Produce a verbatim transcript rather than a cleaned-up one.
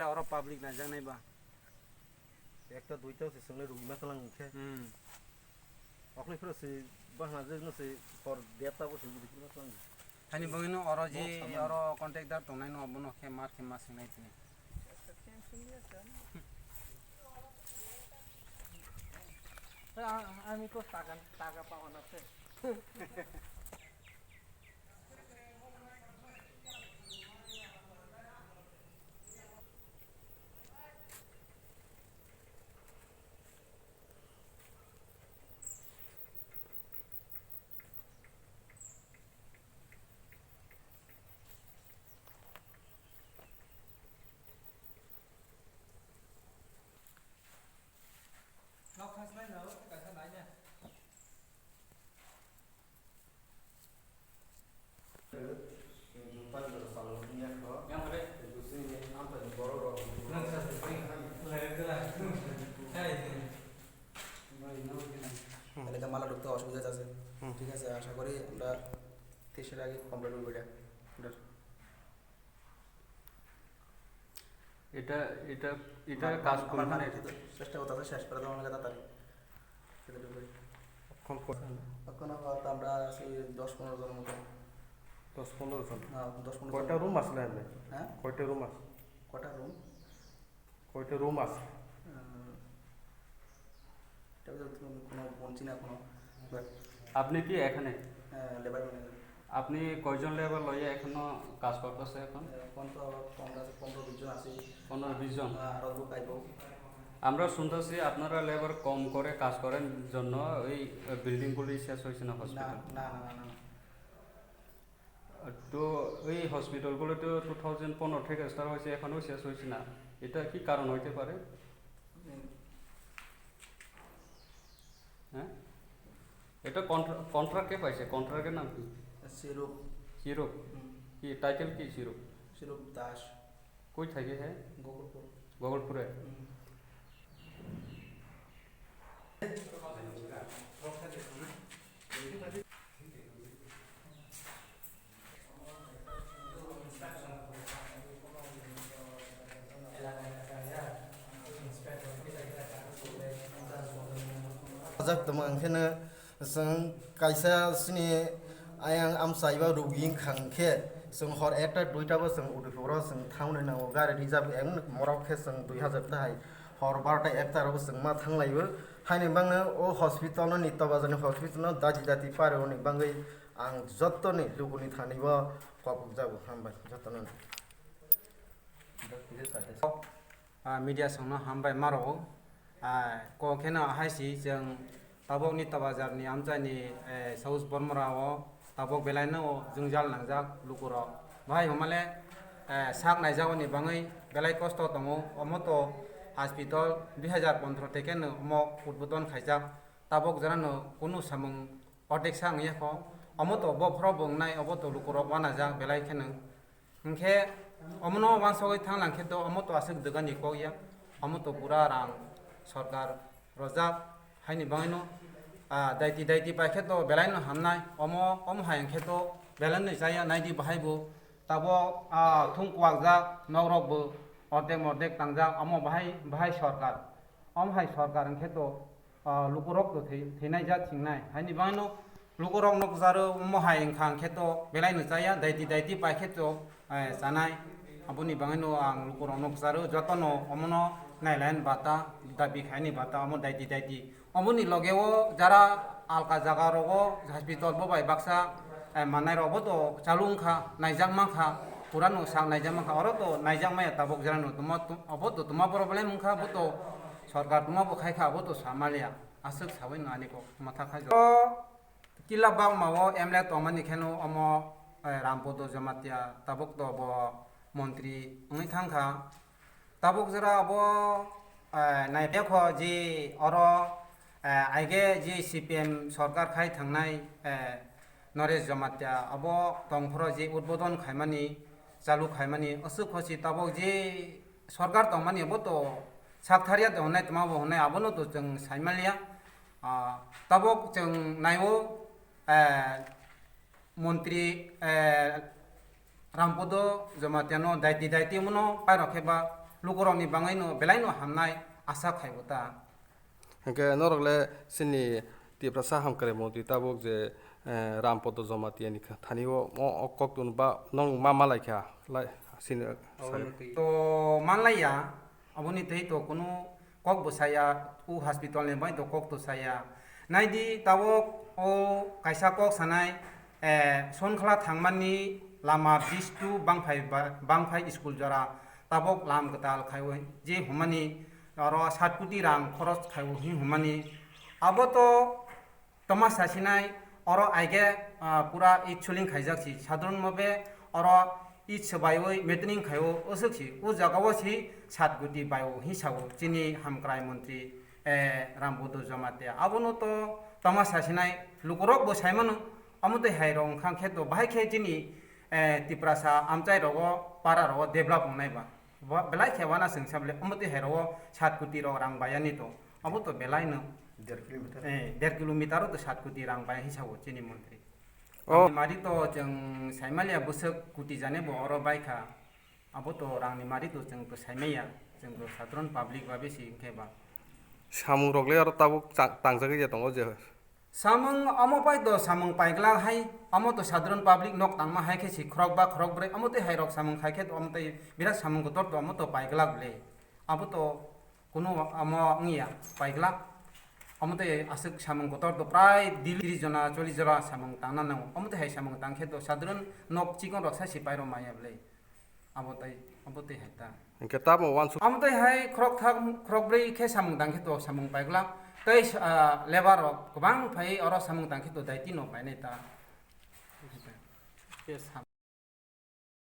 Oro public naijaknai ba. Ekta duita se swngle rwgwi ma tlang khe. Hmm. Okni phiro se bahna je no se hor debta bo se rwgwi ma tlang. Thani bangino oro je oro contact dar tongnai no bono khe mar khe ma swngnai tini. আমি তো টাকা টাকা পাওয়া না। এলাকা মালা ঢুকতে অসুবিধা আছে। হুম। ঠিক আছে, আশা করি আমরা তেইশের আগে কমপ্লিট করবো এটা। এটা, এটা, এটা আমার, কাজ আমার করবে মানে না। একটু চেষ্টা করতে আছে শেষ করে দেওয়া অনেক তাড়াতাড়ি। সেটা ঠিক আছে। এখন ক- এখন আপাতত আমরা আছি দশ পনেরো জনের মতো। দশ পনেরো জন? হ্যাঁ, দশ পনেরো কয়টা জন। রুম আছে না এমনি? হ্যাঁ? কয়টা রুম আছে? কয়টা রুম? কয়টা রুম আছে? আহ, এটা তো কোনো বলছি না এখনো। But আপনি কি এখানে? হ্যাঁ, লেবার ম্যানেজার। আপনি কয়জন লেবার লইয়া এখনো কাজ করতেছে এখন? এখন তো আমরা আছি পনেরো বিশ জন আছি। পনেরো বিশ জন? হ্যাঁ, আরো লোক আইবো। আমরা শুনতেছি আপনারা লেবার কম করে কাজ করেন জন্য এই বিল্ডিংগুলি শেষ হয়েছে না না, হসপিটাল? না, না, না, না, না। তো এই হসপিটালগুলো তো টু থাউজেন্ড পনেরো থেকে স্টার্ট হয়েছে, এখনো শেষ হয়েছে না, এটা কি কারণ হইতে পারে? হুম। হ্যাঁ, এটা কন্ট্রা-, কন্ট্রাক্ট কে পাইছে? কন্ট্রাক্টের নাম কি? শিরূপ। শিরূপ? হুম। কি টাইটেল কি শিরূপ? শিরূপ দাস। কই থাকে হ্যাঁ? গোকুলপুর। গোকুলপুরে? হুম। Ajak tongma hwnkheno chwng kaisa chini ayang amchai ba rugi wngkha hwnkhe chwng hor ekta duita bo chwng Udaipur o chwng thangnai nango gari reserve, morok khe chwng dui hazar tahai hor barota ekta ro bo chwng ma thanglaio. Haini bagwi o hospital no, Nitya Bazar ni hospital no dati dati pari oni bagwi ang joto ni luku ni thani bo kok jago, hambai joto no. Ah, media songno hambai ma rwo. Ah, kok kheno hai si chwng tabuk Nitya Bazar ni amchai ni, eh, South Bormora o tabuk belai no jwngjal nangjak luku rok. Bahai hwnmale, eh, sak naijago ni bagwi belai kosto tongo. Omo to hospital dui hazar pondro theke no omo udbodon khaijak. Tabuk jora no kunu samung ordek sa wngya kho. Omo to bophoro bo wngnai, obo to luku rok uanajak belai kheno. Hwnkhe omono uansugwi thanglang khe to omo to aswk dwgani kok ya, omo to pura rang sorkar rojak, haini bagwino, ah, daiti daiti pai khe to belai no hamnai, omo, omo hai hwnkhe to belai no chaya, naidi bahai bo tabuk, ah, thung kwakjak, nok rok bo ordek mordek tangjak, omo bahai, bahai sorkar, omo hai sorkar hwnkhe to ah, lukurok to thwi-, thwinai jat singnai. Haini bagwino lukurokno kwcharo omo hai wngkha hwnkhe to belai no chaya, daiti daiti pai khe to, eh, chanai. Aboni bagwino ang lukurokno kwcharo jotono omono nailaini bata, dabi khaini bata, omo daiti daiti. Omoni logeo jara alka jaga rogo hospital bo bai baksa, eh, manai rok bo to chalu wngkha, naijak mankha, pura no sak naijak mankha, oro to naijak maya tabuk jara no tuma, tu-, obo to tuma problem wngkha, bo to sorkar tuma bo khai kha, bo to samaliya, aswk sawi no ani kok matha khai. O kila bakma o M L A tongmani kheno omo, eh, Rampodo Jamatia tabuk to bo montri wngwi thangkha. Tabuk jora abo, eh, naipikha je oro, eh, aige je C P M sorkar khai thangnai, eh, Naresh Jamatia abo tongphuru je udbodon khaimani, chalu khaimani, aswk kho si tabuk je sorkar tongmani abo to sak thariya to hwnwi tongma bo hwnwi abono to chwng saimaliya. Ah, tabuk chwng naiwo, eh, montri, eh, Rampodo Jamatia no daiti daiti mano pairok khe ba lukurokni bangwino belaino hamnai asa khaibo ta. Hwnkhe norok le chini Tiprasa hamkrai montri tabuk je, eh, Rampodo Jamatia ni kha-, thani o, o, o kok tun ba nong ma malai kha lai sini. Aboni twi to manlaiya, aboni twi to kunu kok bo saya, u hospital ni bai to kok to saya. Naidi tabuk o kaisa kok sanai, eh, Sonkhla thangmani lama bistu bangphai ba-, bangphai school jora tabuk lam kwtal khaiwi je humani oro sat koti rang khoros khaiwi hi humani. Abo to toma sasinai oro aige, ah, pura id suling khaijak si sadron mobe oro id swbaiwi meeting khaio oswk si o jaga o si sat koti baio hi sao chini hamkrai montri, eh, Rambuddha Jamatia. Abono to toma sasinai lukurok bo saimano, omo twi hai rok wngkha khe to bahai khe chini, eh, Tiprasa amchai rogo para rogo develop wngnai ba. Bo-, belai khe wana chwng sa bole, omo twi hai rogo sat koti rok rang bayani to. Abo to belai no. Der kilometer. Eh, der kilometer o to sat koti rang bai hi sao chini montri. O. Rangni mari to chwng saimaliya bwswk koti jani bo oro bai kha. Abo to rangni mari to chwng to saimaya, chwng to sadron public ba besi hwnkhe ba. Samung rok le oro tabuk cha-, tangjagwi ya tongo je. Samung omo pai to samung paiglak hai, omo to sadron public nok tangma hai khe si khorok ba khorok brwi, omo twi hai rok samung khai khe to omo twi birat samung kotor to omo to paiglak le. Abo to kunu omo wngya paiglak. Omo twi aswk samung kotor to prai dili tris jona chollish jora samung tangna nango. Omo twi hai samung tang khe to sadron nok chikon rok sa si pai rw maya le. Abo tei, abo tei hai ta. Hingke tamo wansuk. Amo tei hai khorok thak, khorok brwi khe samung tang khe to samung paiglak. Tei, ah, lebar rok kwbang phai oro samung tang khe to daiti no painai ta. Khe sam-